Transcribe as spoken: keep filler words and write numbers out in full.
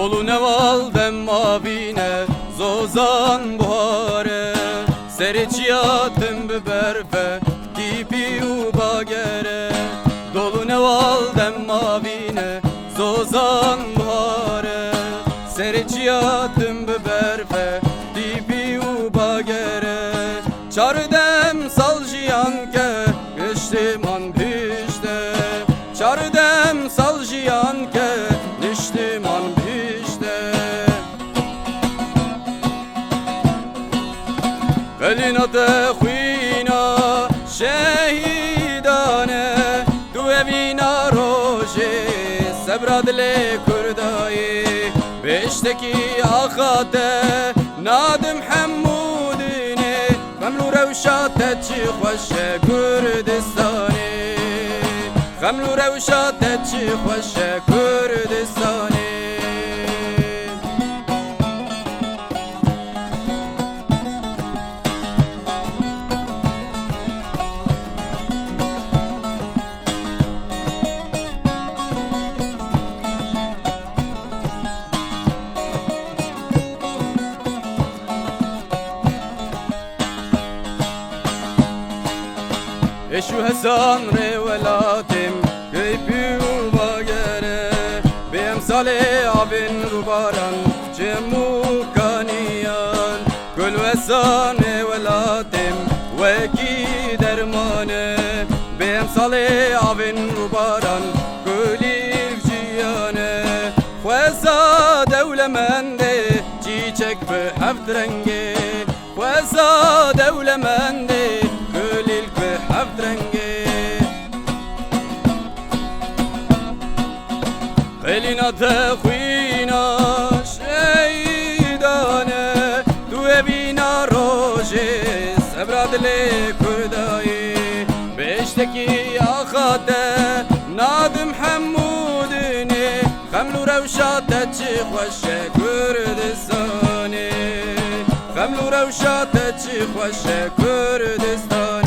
Dol û newal dem mavî ne, zozan buhar e. Serê çiya tim bi berf e, tîpî û bager e. Dol û newal dem mavî ne, zozan buhar e. Serê çiya tim bi berf e, tîpî û bager e. Çardem sal jiyan ke, niştiman bihişte. Çardem sal jiyan ke, niştiman bihişte. Qelîna te xwîna şehîdan e, tu evîna rojê sebra dilê Kurdayê. Bêştekî axa te Nadim Hemûdinê, xeml û rewşa te çi xweş e Kurdistanê. Xeml û rewşa te çi xweş e Kurdistanê. Êş û hesan rê welatêm, keyfî û bagere. Bê emsalê avên rûbaran, çim û kaniyan. Gul û hesanê welatêm, wekî derman e. Bê emsalê avên rûbaran, kulîlk jiyan e. Xweza dewlemendê, çîçek bi heft rengê. Xweza dewlemendê, kulîlk bi heft rengê. Qelîna te xwîna şehîdan e, tu evîna rojê sebra dilê Kurdayê. Bêştekî axa te Nadim Hemûdinê, xeml û rewşa te çi xweş e Kurdistanê. Xeml û rewşa te çi xweş e Kurdistanê.